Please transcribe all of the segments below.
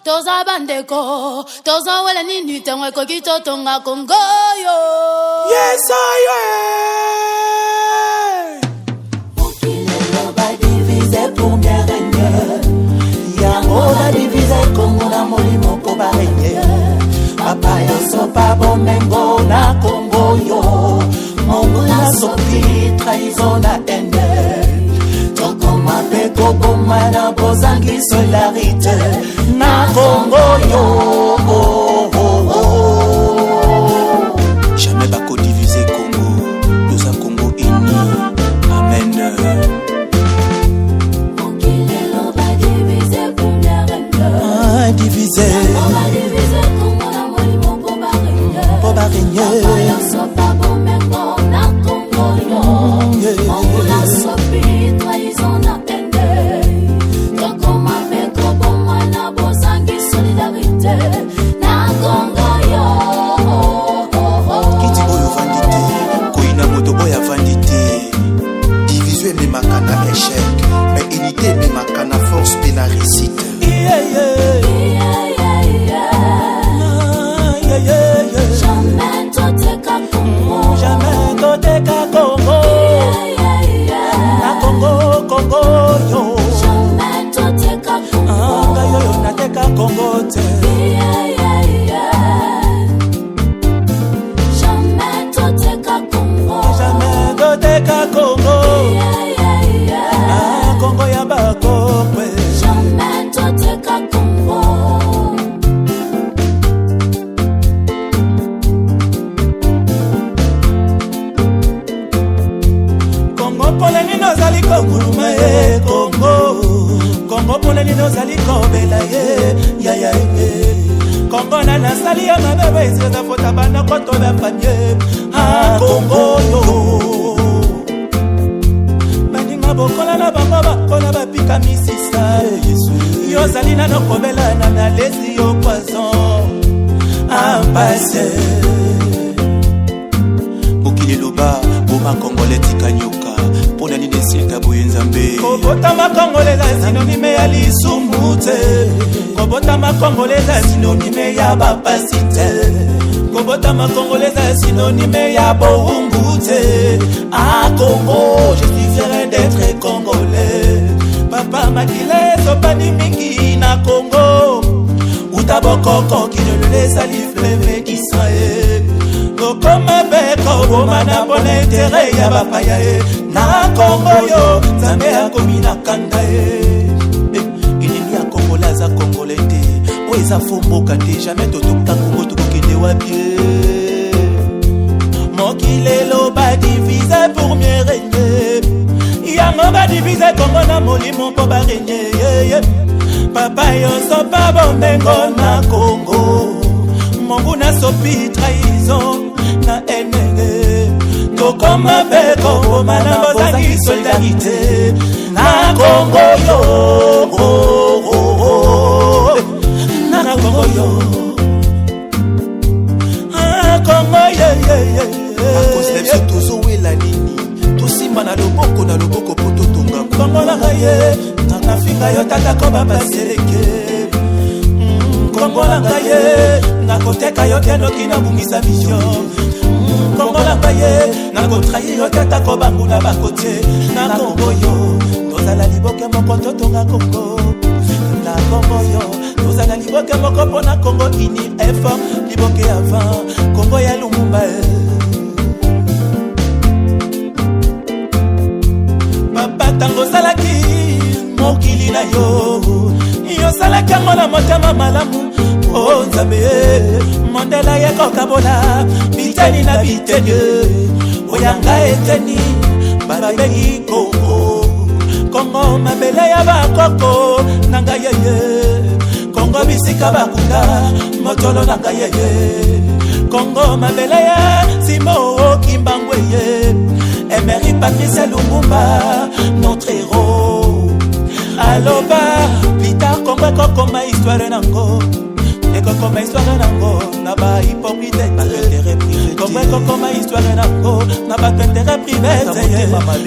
Toza bandeko, tozawela nini? Ntango ekoki totonga Kongo yo. Yes, I Mokili eloba divise pour mieux régner. Yango na divise Kongo na molimo mpo barenye. Papa yosopa bomengo na Kongo yo. Monguna soki trahison na haine. Tokoma mpe koboma na bozangi solidarité na Kongo yo. Oh, oh, oh. Jamais bakodivise Congo, toza Congo uni. Amen. Mokili eloba divise pour mieux régner. Ah, divise Yango badivise Kongo na molimo mpo barenye. Mpo barenye. Papa yosopa bomengo na Kongo yo. Monguna sopi trahison na haine. Tokoma mpe koboma na bozangi solidarité na Kongo yo. Kiti oyo ovandi te, koyina moto oyo avandi te. Division ememaka na échec, mais unité ememaka na force mpe na réussite. Yeah, yeah. Yeah. Ah, yeah. Jamais toteka Kongo. Jamais toteka Kongo. Yeah. Na Kongo, Kongo yo. Jamais toteka Kongo. Ah, ngai oyo nateka Kongo te. Yeah. Jamais toteka Kongo. Jamais toteka Kongo. Yeah. Ah, Kongo ya bakokwe. Jamais toteka Kongo. Kongo, mpona nini ozali konguluma ye? Kongo, Kongo, mpona nini ozali kobela ye? Yaya ye Kongo, na nasali ya mabe baeseza fota banoko to bafamie. Ah, Kongo yo, baninga bokola na bango bakola bapika misisa. Yo ozali nano kobela na nalesi yo poison ampase. Mokili eloba boma Congolais, tika nyoka. Mpo na nini esilika boye, Nzambe? Kobotama Congolais eza synonyme ya lisumu te. Kobotama Congolais eza synonyme ya bapasi te. Kobotama Congolais eza synonyme ya bowumbu te. A Congo, je suis fier d'être Congolais. Papa, makila ezopani mingi na Congo uta bokoko kino lelo, ezali fleuve du sang ye. Tokoma mpe koboma na mpona intérêt ya bapaya ye na Kongo yo. Nzambe akomi na kanda ye. Elili ya Congolais aza Congolais te, oyo eza fo mboka te. Jamais totoka Kongo, tokokende wapi? Mokili eloba divise pour mieux régner. Yango badivise Kongo na molimo mpo barenye. Papa yosopa bomengo na Kongo, monguna sopi trahison na haine. Tokoma mpe koboma na bozangi solidarité na Kongo yo, na Kongo yo. Ah, Kongo ye ye ye. Bakonzi na biso, tozowela nini? Tosimba na loboko na loboko mpo totonga. Kongo nanga ye, nafinga yo tata ko babaseleke. Kongo nanga ye, nakoteka yo te noki nabungisa vision. Kongo nanga ye, nakotrahir yo tata ko banguna bakotie na Kongo yo. Tozala liboke moko, totonga Kongo. Na Kongo yo, tozala liboke moko mpo na Kongo uni effort liboke avant Kongo ya Lumumba eh. Papa, ntango osalaki mokili na yo, yosalaki yango na motema malamu. O Nzambe, mondela ye kokabola biteni na biteni. Oyanga eteni babengi Kongo. Kongo, mabele ya bakoko na ngai yeye. Kongo, bisika bakunda motolo na ngai yeye. Kongo, mabele ya Simo Kimbangu ye, Emery Patrice Lumumba, notre héros. Aloba plus tard. Kongo ekokoma histoire nango, ekokoma histoire nango na bahypocrite. Kongo ekokoma histoire nango na bato intérêt privé.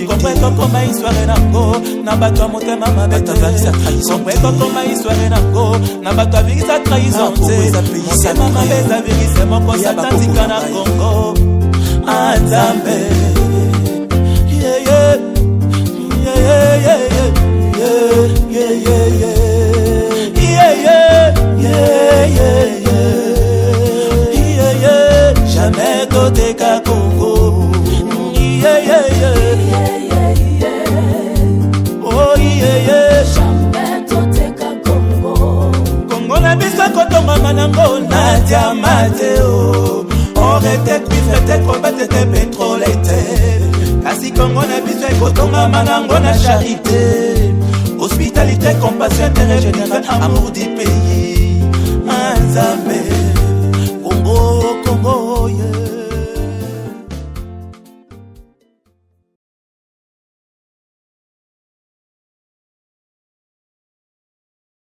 Kongo ekokoma histoire nango na bato ya motema mabe. Kongo ekokoma histoire nango na bato abikisa trahison te. Motema mabe eza virus moko satan na Kongo. Ah, Nzambe. Yeah, yeah. Yeah, yeah, yeah. Yeah, yeah, yeah. Yeah, yeah. Yeah, yeah, yeah. Yeah, yeah. Jamais toteka Congo. Yeah, yeah, yeah. Oh, yeah, yeah. Jamais toteka Congo. Kongo na biso ekotongama nango na diamant te, o or te, cuivre te, cobalt te, pétrole te, kasi Kongo na biso ekotongama nango na charité, hospitalité, compassion, intérêt général, amour du pays.